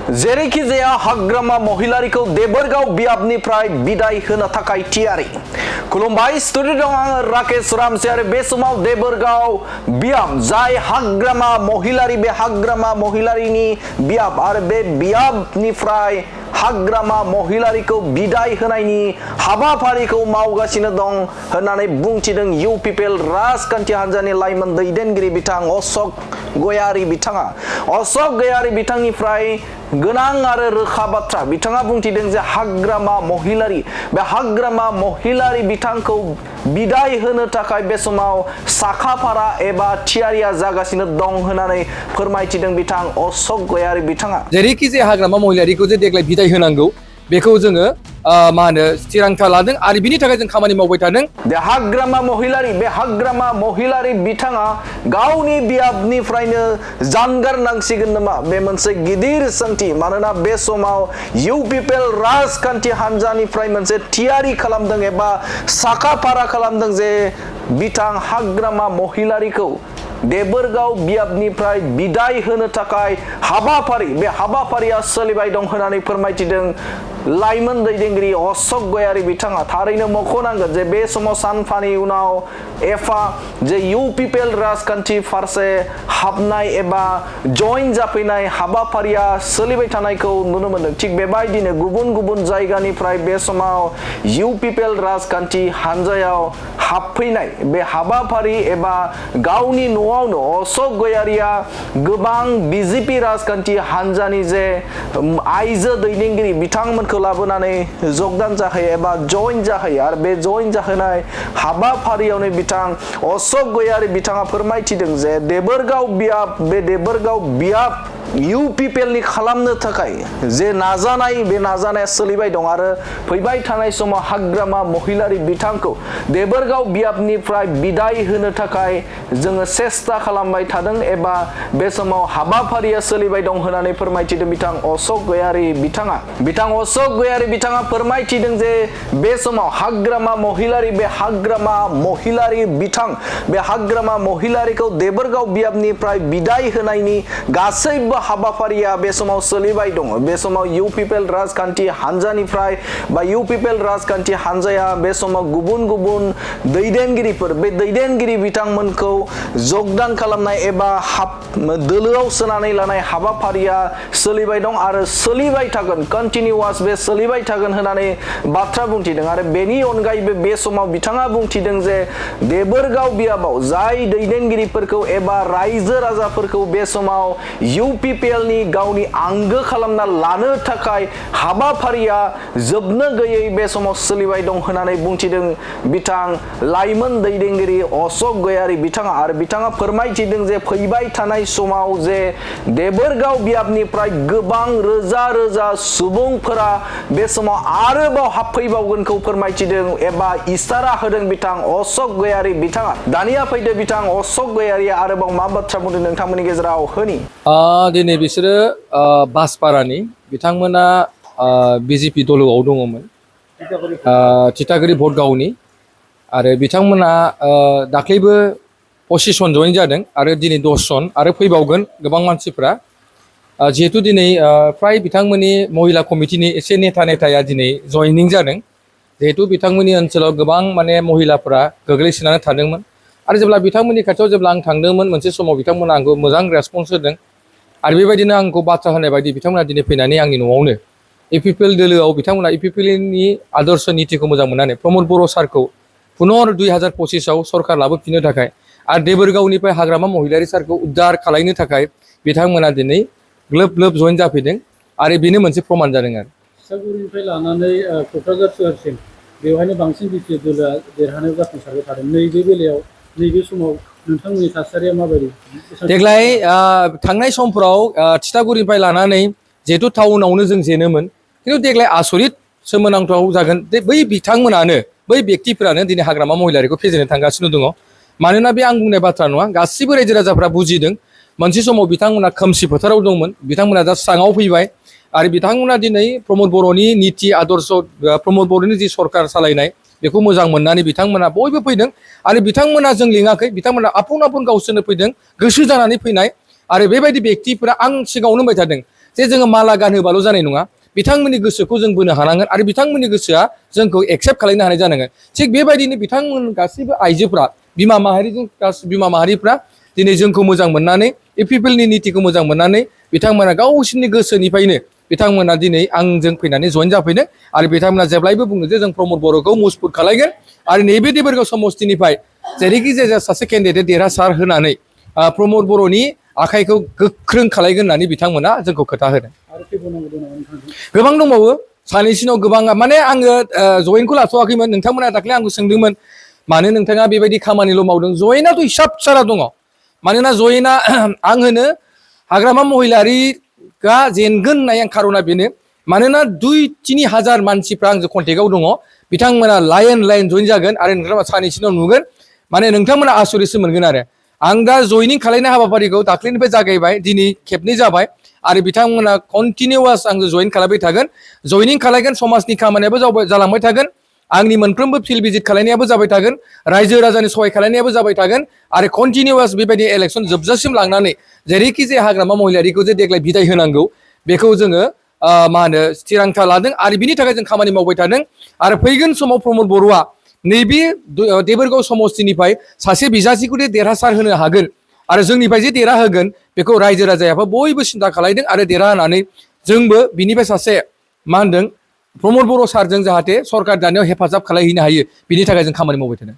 जेरैखि जाया हाग्रामा महिलारिखौ देबोरगाव बियाबनिफ्राय बिदाय होनो थाखाय थियारि। खुलुमबाय, स्टुडिअ दं आं राकेश रामसे आरो बे समाव देबोरगाव बियाब जाय हाग्रामा महिलारि, बे हाग्रामा महिलारिनि बियाब आरो बे बियाबनिफ्राय हाग्रामा महिलारिखौ बिदाय होनायनि हाबाफारिखौ मावगासिनो दं होननानै बुंथिदों इउ पिपल राजखान्थि हान्जानि लाइमोन दैदेनगिरि बिथां अशोक गयारी बिथाङा। अशोक गयारी बिथांनिफ्राय गोनां आरो रोखा बाथ्रा बिथाङा बुंथिदों जे हाग्रामा महिलारि, बे हाग्रामा महिलारि बिथांखौ बिदाय होनो थाखाय बे समाव साखाफारा एबा थियारिया जागासिनो दं होननानै फोरमायथिदों बिथां अशोक गयारी बिथाङा। जेरैखि जाया हाग्रामा महिलारिखौ जे देग्लाय बिदाय होनांगौ बेखौ जोङो थिरांथा लादों आरो बिनि थाखाय जों खामानि मावबाय थादों। बे हाग्रामा महिलारि बिथाङा गावनि बियाबनिफ्रायनो जानगारनांसिगोन नामा? बे मोनसे गिदिर सोंथि। मानोना बे समाव इउ पिपल राजखान्थि हान्जानिफ्राय मोनसे थियारि खालामदों एबा साखाफारा खालामदों जे बिथां हाग्रामा महिलारिखौ देबोरगाव बियाबनिफ्राय बिदाय होनो थाखाय हाबाफारि, बे हाबाफारिया सोलिबाय दं होननानै फोरमायथिदों लाइमोन दैदेनगिरि अशोक गयारी बिथाङा। थारैनो मख'नांगोन जे बे समाव सानफानि उनाव एफा जे इउ पिपल राजखान्थि फारसे हाबनाय एबा जइन जाफैनाय हाबाफारिया सोलिबाय थानायखौ नुनो मोन्दों। थिग बेबायदिनो गुबुन गुबुन जायगानिफ्राय बे समाव इउ पिपल राजखान्थि हान्जायाव हाबफैनाय बे हाबाफारि एबा गावनि न'आवनो अशोक गयारीया गोबां बिजेपि राजखान्थि हान्जानि जे आइजो दैदेनगिरि बिथांमोनखौ लाबोनानै जगदान जाहोयो एबा जइन जाहोयो आरो बे जइन जाहोनाय हाबाफारियावनो बिथां अशोक गयारी बिथाङा फोरमायथिदों जे देबोरगाव बियाब, बे देबोरगाव बियाब इउ पिपलनि खालामनो थाखाय जे नाजानाय, बे नाजानाया सोलिबाय दं आरो फैबाय थानाय समाव हाग्रामा महिलारि बिथांखौ देबोरगाव बियाबनिफ्राय बिदाय होनो थाखाय जोङो सेस्था खालामबाय थादों एबा बे समाव हाबाफारिया सोलिबाय दं होननानै फोरमायथिदों बिथां अशोक गयारी बिथाङा। बिथां अशोक गयारी बिथाङा फोरमायथिदों जे बे समाव हाग्रामा महिलारि, बे हाग्रामा महिलारि बिथां, बे हाग्रामा महिलारिखौ देबोरगाव बियाबनिफ्राय बिदाय होनायनि गासैबो हाबाफारिया बे समाव सोलिबाय दङ। बे समाव इउ पिपल राजखान्थि हान्जानिफ्राय बा इउ पिपल राजखान्थि हान्जाया बे समाव गुबुन गुबुन दैदेनगिरिफोर, बे दैदेनगिरि बिथांमोनखौ जगदान खालामनाय एबा दोलोआव सोनानै लानाय हाबाफारिया सोलिबाय दं आरो सोलिबाय थागोन, कन्टिनिउवास बे सोलिबाय थागोन होननानै बाथ्रा बुंथिदों। आरो बेनि अनगायैबो बे समाव बिथाङा बुंथिदों जे देबोरगाव बियाबाव जाय दैदेनगिरिफोरखौ एबा रायजो राजाफोरखौ बे समाव इउ पिपलनि गावनि आंगो खालामना लानो थाखाय हाबाफारिया जोबनो गैयै बे समाव सोलिबाय दं होननानै बुंथिदों बिथां लाइमोन दैदेनगिरि अशोक गयारी बिथाङा। आरो बिथाङा फोरमायथिदों जे फैबाय थानाय समाव जे देबोरगाव बियाबनिफ्राय गोबां रोजा रोजा सुबुंफोरा बे समाव आरोबाव हाबफैबावगोनखौ फोरमायथिदों एबा इसारा होदों बिथां अशोक गयारी बिथाङा। दानिया फैदो बिथां अशोक गयारीया आरोबाव मा बाथ्रा बुंदों नोंथांमोननि गेजेराव होनि। दिनै बिसोरो बासपारानि बिथांमोना बिजेपि दलोआव दङमोन, थिथागुरि भटगावनि, आरो बिथांमोना दाख्लैबो पसिसन जइन जादों आरो दिनै 10 जन आरो फैबावगोन गोबां मानसिफ्रा। जिहेतु दिनै फ्राय बिथांमोननि महिला कमिटिनि एसे नेताया दिनै जइनिं जादों। जिहेतु बिथांमोननि ओनसोलाव गोबां महिलाफोरा गोग्लैसोनानै थादोंमोन आरो जेब्ला बिथांमोननि खाथियाव जेब्ला आं थांदोंमोन मोनसे समाव बिथांमोना आंखौ मोजां रेसपन्स होदों आरो बेबायदिनो आंखौ बाथ्रा होनाय बायदि बिथांमोना दिनै फैनानै आंनि न'आवनो इउ पिपल दोलोआव बिथांमोना इउ पिपलनि आदर्श नितिखौ मोजां मोननानै प्रमद बर' सारखौ पुनर 2025आव सरकार लाबोफिननो थाखाय आरो देबोरगावनिफ्राय हाग्रामा महिलारि सारखौ उद्धार खालामनो थाखाय बिथांमोना दिनै ग्लोब ग्लोब जइन जाफैदों आरो बेनो मोनसे प्रमान जादों। आरो थिथागुरिनिफ्राय लानानै क'क्राझार सोहोरसिम बेवहायनो बांसिन बिपि दोलोआ देरहानायाव जाफुंसारबाय थादों। नैबे बेलायाव नैबे समाव नोंथांमोननि थासारिया माबायदि? देग्लाय थांनाय समफ्राव थिथागुरिनिफ्राय लानानै जिहेतु टाउनावनो जों जेनोमोन, खिन्थु देग्लाय आसरित सोमोनांथाव जागोन जे बै बिथांमोनानो, बै व्यक्तिफोरानो दिनै हाग्रामा महिलारिखौ फेजेननो थांगासिनो दङ। मानोना बे आं बुंनाय बाथ्रा नङा, गासिबो रायजो राजाफ्रा बुजिदों। मोनसे समाव बिथांमोना खोमसि फोथाराव दंमोन, बिथांमोना दा स्राङाव फैबाय आरो बिथांमोना दिनै प्रमद बर'नि निति आदर्श, प्रमद बर'नि जि सरकार सालायनाय बेखौ मोजां मोननानै बिथांमोना बयबो फैदों आरो बिथांमोना जों लिङाखै, बिथांमोना आपुन गावसोरनो फैदों, गोसो जानानै फैनाय। आरो बेबायदि व्यक्तिफोरा आं सिगाङावनो बुंबाय थादों जे जोङो माला गानहोबाल' जानाय नङा बिथांमोननि गोसोखौ जों बोनो हानांगोन आरो बिथांमोननि गोसोआ जोंखौ एक्सेप्ट खालामनो हानाय जानांगोन थिग बेबायदिनो बिथांमोन गासैबो आइजोफ्रा बिमा माहारिफ्रा दिनै जोंखौ मोजां मोननानै ए पिपोलनि नितिखौ मोजां मोननानै बिथांमोना गावसोरनि गोसोनिफ्रायनो बिथांमोना दिनै आंजों फैनानै जइन जाफैदों आरो बिथांमोना जेब्लायबो बुङो जे जों प्रमद बर'खौ मजबुत खालायगोन आरो नैबे देबोरगाव समस्तिनिफ्राय जेरैखि जाया सासे केन्डिडेट देरहासार होनानै प्रमद बर'नि आखाइखौ गोख्रों खालायगोन होननानै बिथांमोना जोंखौ खोथा होदों गोबां दंबावो सानैसिनाव गोबां माने आङो जइनखौ लाथ'वाखैमोन नोंथांमोना दाख्लै आंखौ सोंदोंमोन मानो नोंथाङा बेबायदि खामानिल' मावदों जइनाथ' हिसाब सारा दङ मानोना जइना आं होनो हाग्रामा महिलारिआ जेनगोन होननाय आं खार'ना बेनो मानोना 2-3 हाजार मानसिफ्रा आंजों कन्टेक्टआव दङ बिथांमोना लाइन जइन जागोन आरो नोंथांमोना सानैसिनाव नुगोन माने नोंथांमोना आसरितसो मोनगोन आरो आं दा जइनिं खालायनाय हाबाफारिखौ दाख्लैनिफ्राय जागायबाय दिनै खेबनै जाबाय आरो बिथांमोना कन्टिनिउवास आंजों जइन खालामबाय थागोन जइनिं खालायगोन समाजनि खामानियाबो जालांबाय थागोन आंनि मोनफ्रोमबो फिल्ड भिजिट खालायनायाबो जाबाय थागोन रायजो राजानि सहाय खालायनायाबो जाबाय थागोन आरो कन्टिनिउवास बेबायदि इलेक्सन जोबजासिम लांनानै जेरैखि जाया हाग्रामा महिलारिखौ जे देग्लाय बिदाय होनांगौ बेखौ जोङो मा होनो थिरांथा लादों आरो बिनि थाखाय जों खामानि मावबाय थादों आरो फैगोन समाव प्रमद बर'आ नैबे देबोरगाव समस्तिनिफ्राय सासे बिजाथिखौ देरहासार होनो हागोन आरो जोंनिफ्राय जे देरहाहोगोन बेखौ रायजो राजायाबो बयबो सिन्था खालायदों आरो देरहाहोनानै जोंबो बिनिफ्राय सासे मा होनदों प्रमद बर' सारजों जाहाथे सरकार दानायाव हेफाजाब खालामहैनो हायो बिनि थाखाय जों खामानि मावबाय थादों